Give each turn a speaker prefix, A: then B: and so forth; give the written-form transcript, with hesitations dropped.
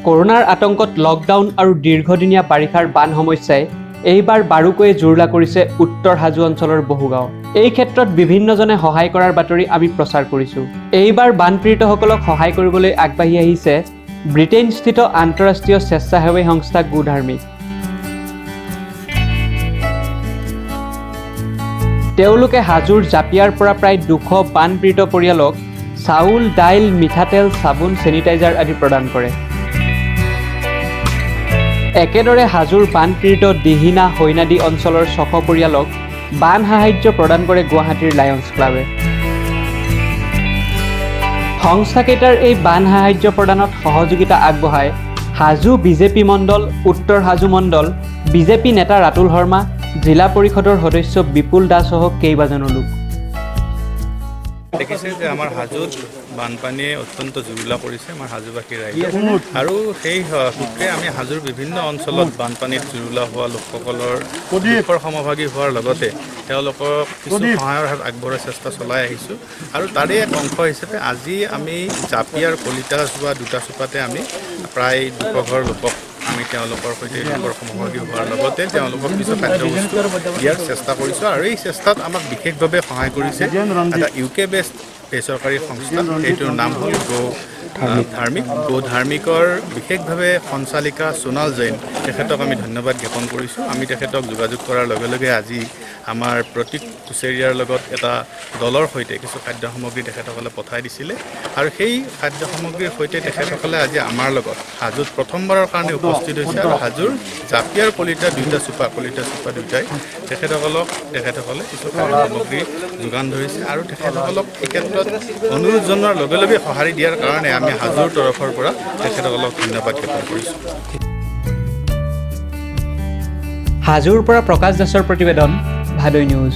A: কৰোণাৰ আতংকত লকডাউন আৰু দীৰ্ঘদিনীয়া বাৰিষাৰ বান সমস্যাই এইবাৰ বাৰুকৈয়ে জুৰুলা কৰিছে উত্তৰ হাজো অঞ্চলৰ বহু গাঁও। এই ক্ষেত্ৰত বিভিন্নজনে সহায় কৰাৰ বাতৰি আমি প্ৰচাৰ কৰিছোঁ। এইবাৰ বানপীড়িতসকলক সহায় কৰিবলৈ আগবাঢ়ি আহিছে ব্ৰিটেইনস্থিত আন্তঃৰাষ্ট্ৰীয় স্বেচ্ছাসেৱী সংস্থা গোধাৰ্মিক। তেওঁলোকে হাজোৰ জাপিয়াৰ পৰা প্ৰায় 200 বানপীড়িত পৰিয়ালক চাউল, দাইল, মিঠাতেল, চাবোন, চেনিটাইজাৰ আদি প্ৰদান কৰে। একেদৰে হাজোৰ বানপীড়িত দিহিনা হৈনাদী অঞ্চলৰ 600 পৰিয়ালক বান সাহায্য প্ৰদান কৰে গুৱাহাটীৰ লায়ন্স ক্লাবে। সংস্থাকেইটাৰ এই বান সাহায্য প্ৰদানত সহযোগিতা আগবঢ়ায় হাজো বিজেপি মণ্ডল, উত্তৰ হাজো মণ্ডল, বিজেপি নেতা ৰাতুল শৰ্মা, জিলা পৰিষদৰ সদস্য বিপুল দাসসহ কেইবাজনো লোক।
B: দেখিছে যে আমাৰ হাজোত বানপানীয়ে অত্যন্ত জুৰুলা কৰিছে আমাৰ হাজোবাসী ৰাইজ আৰু সেই সূত্ৰে আমি হাজোৰ বিভিন্ন অঞ্চলত বানপানীত জুৰুলা হোৱা লোকসকলৰ দুখৰ সমভাগী হোৱাৰ লগতে তেওঁলোকক কিছু সহায়ৰ হাত আগবঢ়োৱাৰ চেষ্টা চলাই আহিছোঁ। আৰু তাৰে এক অংশ হিচাপে আজি আমি জাপিয়াৰ কলিতা চোৱা দুটা চুপাতে আমি প্ৰায় 200 ঘৰ লোকক আমি তেওঁলোকৰ সৈতে দুখৰ সমভাগী হোৱাৰ লগতে তেওঁলোকক কিছু খাদ্যবস্তু দিয়াৰ চেষ্টা কৰিছোঁ। আৰু এই চেষ্টাত আমাক বিশেষভাৱে সহায় কৰিছে এটা ইউ কে বেছড বেচৰকাৰী সংস্থা, সেইটোৰ নাম হ'ল গ' ধাৰ্মিক। গ' ধাৰ্মিকৰ বিশেষভাৱে সঞ্চালিকা সোণাল জৈন, তেখেতক আমি ধন্যবাদ জ্ঞাপন কৰিছোঁ। আমি তেখেতক যোগাযোগ কৰাৰ লগে লগে আজি আমাৰ প্ৰতীক কুচেৰিয়াৰ লগত এটা দলৰ সৈতে কিছু খাদ্য সামগ্ৰী তেখেতসকলে পঠাই দিছিলে আৰু সেই খাদ্য সামগ্ৰীৰ সৈতে তেখেতসকলে আজি আমাৰ লগত হাজোত প্ৰথমবাৰৰ কাৰণে উপস্থিত হৈছে। আৰু হাজোৰ জাপিয়াৰ কলিতা দুইটা চুপা, কলিতা চুপা দুটাই তেখেতসকলে কিছু খাদ্য সামগ্ৰী যোগান ধৰিছে আৰু তেখেতসকলক এই ক্ষেত্ৰত অনুৰোধ জনোৱাৰ লগে লগে সঁহাৰি দিয়াৰ কাৰণে আমি হাজোৰ তৰফৰ পৰা তেখেতসকলক ধন্যবাদ জ্ঞাপন কৰিছোঁ।
A: হাজোৰ পৰা প্ৰকাশ দাসৰ প্ৰতিবেদন, ভাদৈ নিউজ।